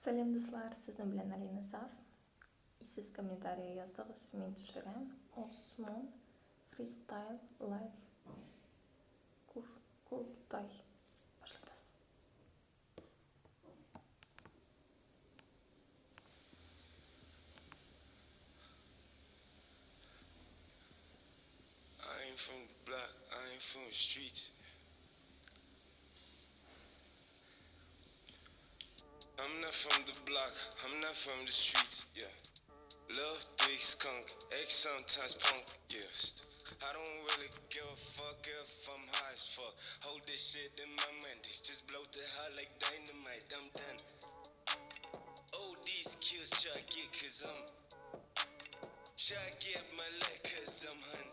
Сәлам, дуслар, сезнең белән Алина Саф. И сез комментария яздыгыз, мин төшерәм. Осмон фристайл лайф Куртай. Башлыйбыз. I ain't from the block, I ain't from the streets. I'm not from the block, I'm not from the streets, yeah. Love thick skunk, ex sometimes punk, yes. I don't really give a fuck if I'm high as fuck. Hold this shit in my mind, just blow the hell like dynamite, I'm done. Oh, these kills try get cause I'm try get my leg cause I'm hun.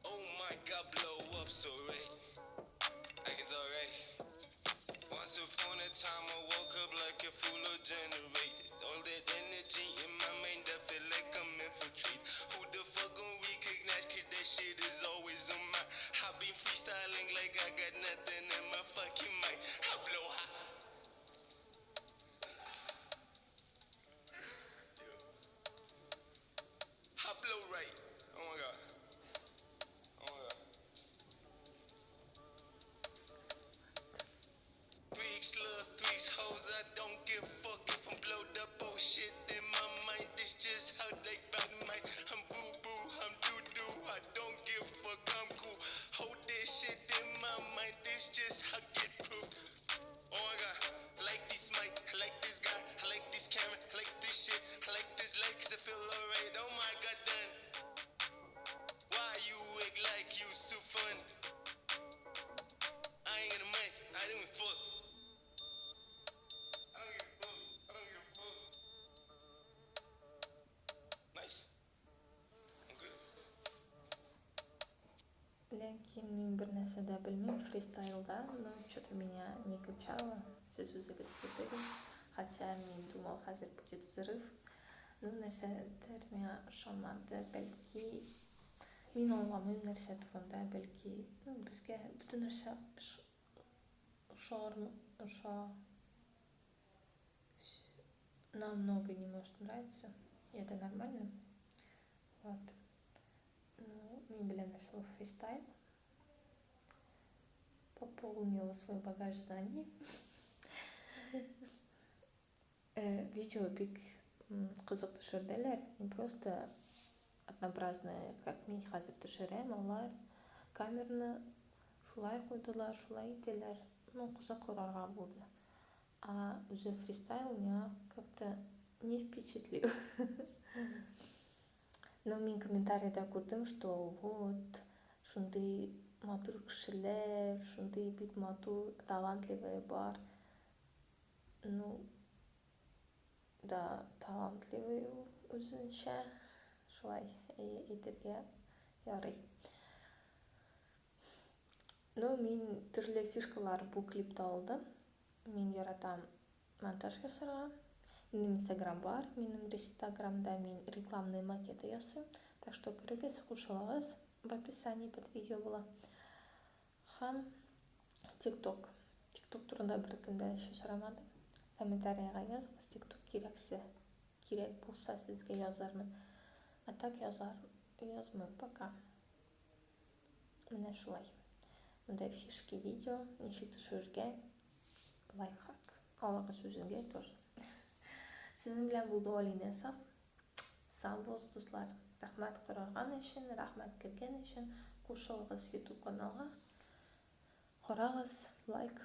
Oh my god, blow up so right. I can alright. Once upon a time, I woke up like a fool or generated. All that energy in my mind, I feel like I'm infiltrated. Who the fuck gon' recognize? Cause that shit is always on my. I been freestyling like I got nothing in my fucking mind. I blow hot. I blow right. Oh my god. Oh my god. Tweaks, love, tweaks, hoes. I don't give a fuck if I'm blowed up. Oh shit, in my mind, this just how they bout my. I'm boo boo, I'm doo doo. I don't give a fuck, I'm cool. Hold this shit in my mind, this just how get proof. Oh my god, I like this mic, I like this guy, I like this camera, I like this shit, I like this life, cause I feel alright. Oh my god, done. Why you act like you so fun? I ain't gonna mind, I don't give a fuck. I don't give a fuck. I don't give a fuck. Nice. I'm good. Ләкин мин бер нәрсә дә белмим фристайлда, но что-то меня не качало. Сез үзегез күрдегез. Хотя мин думал, хәзер будет взрыв. Ну, нәрсәдер миңа ошамады. Бәлки, мин аңламыйм нәрсә турында, бәлки, ну, безгә бөтен нәрсә ошар, оша нам много не может нравиться, и это нормально. Вот. Ну, мин беләм нәрсә ул фристайл. Пополнила свой багаж знаний. Видео бик кызык төшерделәр. Не просто однообразное, как мин хәзер төшерәм, алар камераны шулай куйдылар, шулай итәләр. Ну, кызык карарга булды. А үзе фристайл миңа как-то не впечатлил. Но мин комментарийда күрдем, что вот шундый матур кешеләр, шундый бик матур, талантливый бар. Ну, да, талантливый ул үзенчә. Шулай әйтергә ярый. Ну, мин төрле фишкалар бу клипта алдым. Мин яратам монтаж ясарга. Минем Инстаграм бар. Минем Инстаграмда мин рекламные макеты ясыйм. Так что керегез, кушылыгыз. В описании под видео була. Һәм ТикТок. ТикТок турында беркем дә еще сорамады. Комментарийга языгыз, ТикТок кирәксә, кирәк булса сезгә язармын. А так язар, язмыйм пока. Менә шулай. Монда фишки видео, ничек төшерергә, лайфхак. Алыгыз үзеңгә тоже. Сезнең белән булды Алинә Саф. Сау булыгыз, дуслар. Рәхмәт караган өчен, рәхмәт кергән өчен. Кушылыгыз YouTube каналга. Карагыз, лайк.